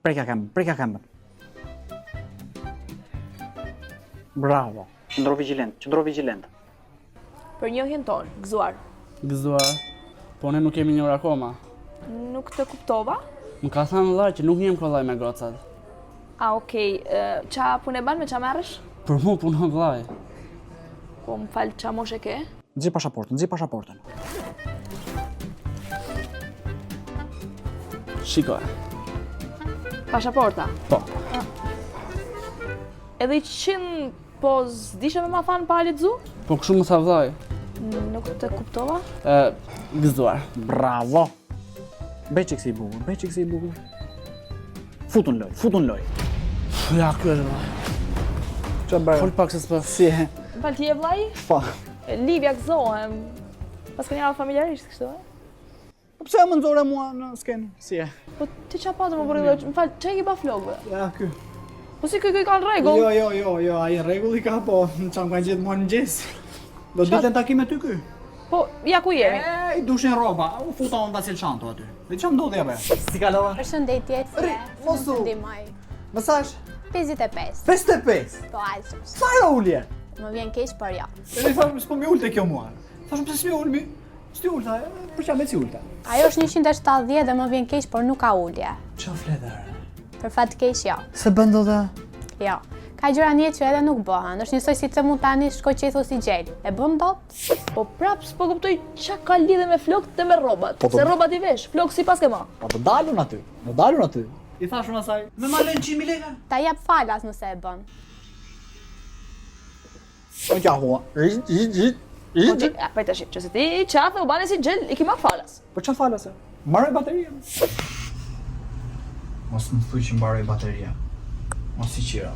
Preka këmbën, preka këmbën. Bravo. Qëndro vigjilent, qëndro vigjilent. Për njohjen tonë, gëzuar. Gëzuar. Po ne nuk jemi njohur akoma. Nuk të kuptova? Më ka thënë vëllai që nuk njihem kollaj me gocat. A, okej, ça pune ban, me ça merresh? Për mu punon vëllai. Po më fal, ça moshe ke? Nxi pasaportën, nxi pasaportën. Shiko. Pasaporta? Po. Edhe i qind, po s'dishe me ma thanë pa lexu? Po kështu më tha vllai. Nuk të kuptova? Ë, gëzuar. Bravo. Bëj çik si i bukur, bëj çik si i bukur. Futu në lojë, futu në lojë. Ja, ky është vllai. Ça bëre? Fol pak se s'po. Si e? Më fal ti je vllai? Po. Livja gëzohem. Paska një familjarisht kështu, e? Po pse më nxore mua në skenë? Si e? Po ti ça patë më bëri Më fal, ça i ke ba flokëve? Ja, ky. Po si ky ky ka në rregull? Jo, jo, jo, jo, ai në rregull i ka, po ça më kanë gjetë mua në mëngjes. Do dilte në takim me ty ky. Po, ja ku jemi. E, i dushin rroba, u futa unë ta çel aty. Dhe ça ndodhi apo? Si kalova? Përshëndetje, si Rri, mos u. Ndihmoj. Më sa është? 55. 55. Po aq është. Fare ulje. Më vjen keq, por jo. Edhe i thash, s'po mi ulte kjo mua. Thash, pse s'mi ulmi? S'ti ulta, për çfarë me si ulta? Ajo është 170 dhe më vjen keq, por nuk ka ulje. Ça flet ore? Për fat keq jo. Se bën dot e? Jo. Ka gjëra në jetë që edhe nuk bëhen. Është njësoj si të mund tani shko qethu si gjel. E bën dot? Po prap s'po kuptoj ça ka lidhje me flokët dhe me rrobat. Po, Se rrobat i vesh, flokët s'i paske ma. Po do dalun aty, do dalun aty. I thash unë asaj, me ma lënë 100.000 lekë? Ta jap falas nëse e bën. Po qa hua? Po ti, a, prit tash, që se ti i qathe u bane si gjel, i ki marrë falas. Po ça falas e? Mbaroi bateria. Mos më thuj që mbaroi bateria. Mos i qira.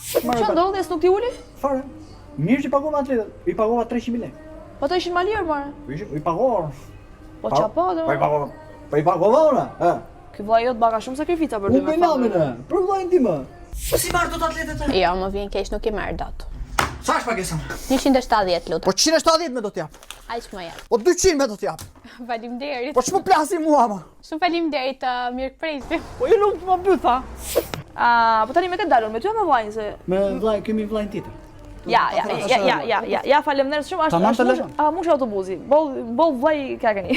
Ça ndodhi, s'nuk t'i uli? Fare. Mirë që pagova atletet. I pagova 300.000 lekë. Po ato ishin ma lirë, more. Po ishin, i pagova. Po ça po, Po i pagova. Po i pagova unë. Ë. Ky vllai jot baka shumë sakrifica për ty. Unë bëj namin, e. Për vllajin tim. S'i marr dot atletet? Jo, më vjen keq, nuk i merr dot. Sa është pagesa? 170 lutem. Po 170 me do t'jap. Aq më jep. Po 200 me do t'jap. Faleminderit. Po ç'më plasi mua më? Shumë faleminderit, uh, mirëpresim. Po ju lumt më bytha. A, po tani me kë dalun, me ty apo me vllajin se Me vllai, kemi vllajin tjetër. Ja, ja, ja, ja, ja, ja, ja, faleminderit shumë, është Tamam, është të mush, lëshon. a mush autobusi. Boll boll vllai ka keni.